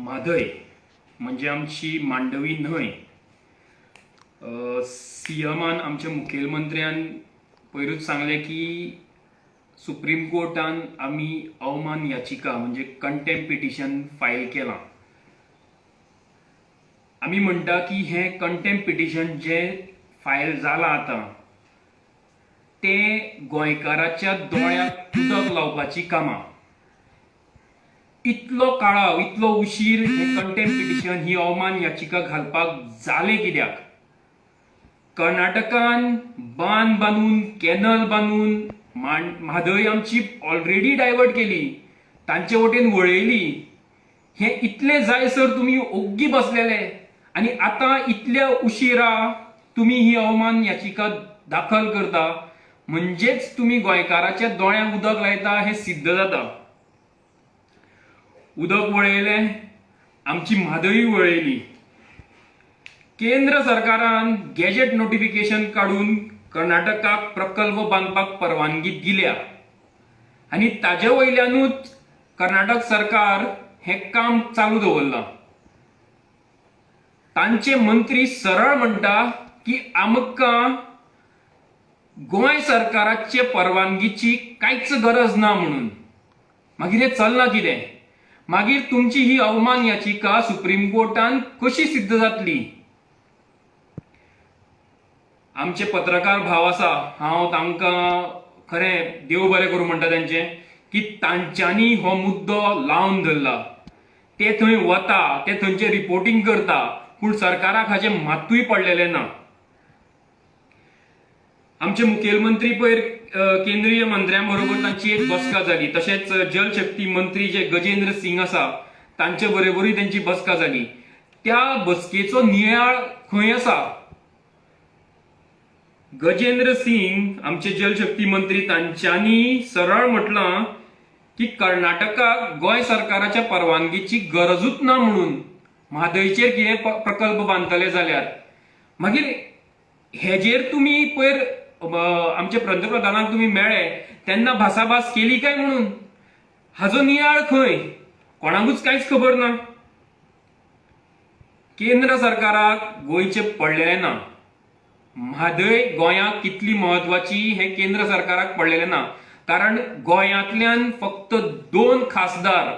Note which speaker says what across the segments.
Speaker 1: म्हादय म्हणजे आमची मांडवी न्हंय. सीएमान, आमच्या मुखेलमंत्र्यान पयरूच सांगलें की सुप्रीम कोर्टान आमी अवमान याचिका म्हणजे कंटेम्प्ट पिटिशन फायल केलां. आमी म्हणटा की हें कंटेम्प्ट पिटिशन जें फायल जालां आतां तें गोंयकाराच्या दोळ्याक उदक लावपाची कामां. इतलो काळाव, इतलो उशीर हें कंटेम्प्ट पिटिशन, ही अवमान याचिका घालपाक जालें कित्याक? कर्नाटकान बांद बांदून, कॅनल बांदून म्हादय आमची ऑलरेडी डायवर्ट केली, तांचे वटेन वळयली. हें इतलें जाय सर तुमी ओग्गी बसलेले आनी आतां इतल्या उशिरा तुमी ही अवमान याचिका दाखल करता, म्हणजेच तुमी गोंयकाराच्या दोळ्यांक उदक लायता हें सिद्ध जाता. उदक वळयलें, आमची म्हादय वळयली. केंद्र सरकारान गॅजेट नोटिफिकेशन काडून कर्नाटकाक प्रकल्प बांदपाक परवानगी दिल्या आनी ताजे वयल्यानूच कर्नाटक सरकार हें काम चालू दवरलां. तांचे मंत्री सरळ म्हणटा की आमकां गोंय सरकाराचे परवानगीची कांयच गरज ना म्हणून. मागीर हें चल्लां कितें? मागीर तुमची ही अवमान याचिका सुप्रीम कोर्टान कशी सिद्ध जातली? आमचे पत्रकार भाव आसा, हांव तांकां खरें देव बरें करूं म्हणटा तांचें की तांच्यांनी हो मुद्दो लावन धरला. ते थंय वता, ते थंयचें रिपोर्टींग करता, पूण सरकाराक हाचें मात्तूय पडलेलें ना. आमचे मुखेलमंत्री पयर केंद्रीय मंत्र्यां बरोबर तांची एक बसका जाली. तशेंच जलशक्ती मंत्री जे गजेंद्र सिंग आसा तांचे बरोबरूय तांची बसका जाली. त्या बसकेचो नियाळ खंय आसा? गजेंद्र सिंग, आमचे जलशक्ती मंत्री, तांच्यांनी सरळ म्हटलां की कर्नाटकाक गोंय सरकाराच्या परवानगीची गरजूच ना म्हणून म्हादयचेर कितें प्रकल्प बांदतले जाल्यार. मागीर हेजेर तुमी पयर आमचे पंतप्रधानाक तुमी मेळ्ळे तेन्ना भासाभास केली काय म्हणून? हाजो नियाळ खंय? कोणाकूच कांयच खबर ना. केंद्र सरकाराक गोंयचें पडलेलें ना. म्हादय गोंयाक कितली म्हत्वाची हें केंद्र सरकाराक पडलेलें ना, कारण गोंयांतल्यान फक्त 2 खासदार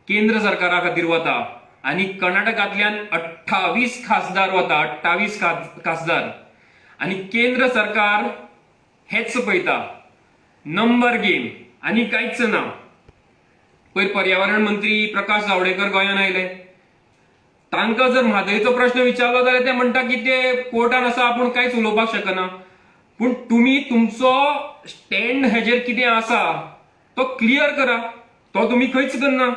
Speaker 1: केंद्र सरकारा खातीर वता आनी कर्नाटकांतल्यान 28 खासदार वता, 28 खासदार. आनी केंद्र सरकार हेच पळयता, नंबर गेम आनी कांयच ना. पयर पर्यावरण मंत्री प्रकाश जावडेकर गोंयांत आयले. तांकां जर म्हादयचो प्रश्न विचारलो जाल्यार ते म्हणटा की ते कोर्टान आसा, आपूण कांयच उलोवपाक शकना. पूण तुमी तुमचो स्टँड हेजेर कितें आसा तो क्लियर करा, तो तुमी खंयच करना.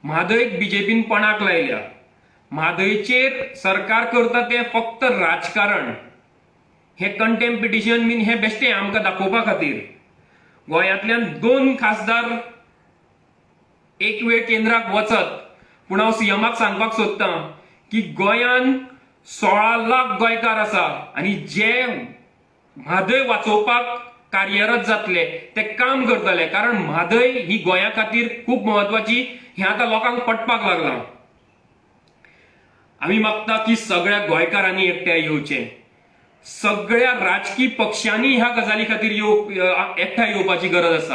Speaker 1: म्हादयक बीजेपीन पणाक लायल्या. म्हादयचेर सरकार करता तें फक्त राजकारण. हें कंटेम्प्ट पिटिशन बीन हें बेश्टें आमकां दाखोवपा खातीर. गोंयांतल्यान 2 खासदार एक वेळ केंद्राक वचत, पूण हांव सीएमाक सांगपाक सोदतां की गोंयान 16 लाख गोंयकार आसा आनी जे म्हादय वाचोवपाक कार्यरत जातले, ते काम करतले, कारण म्हादय ही गोंया खातीर खूब म्हत्वाची हें आतां लोकांक पटपाक लागलां. आमी मागता की सगळ्या गोंयकारांनी एकठांय येवचें, सगळ्या राजकी पक्षांनी ह्या गजाली खातीर एकठांय येवपाची गरज आसा.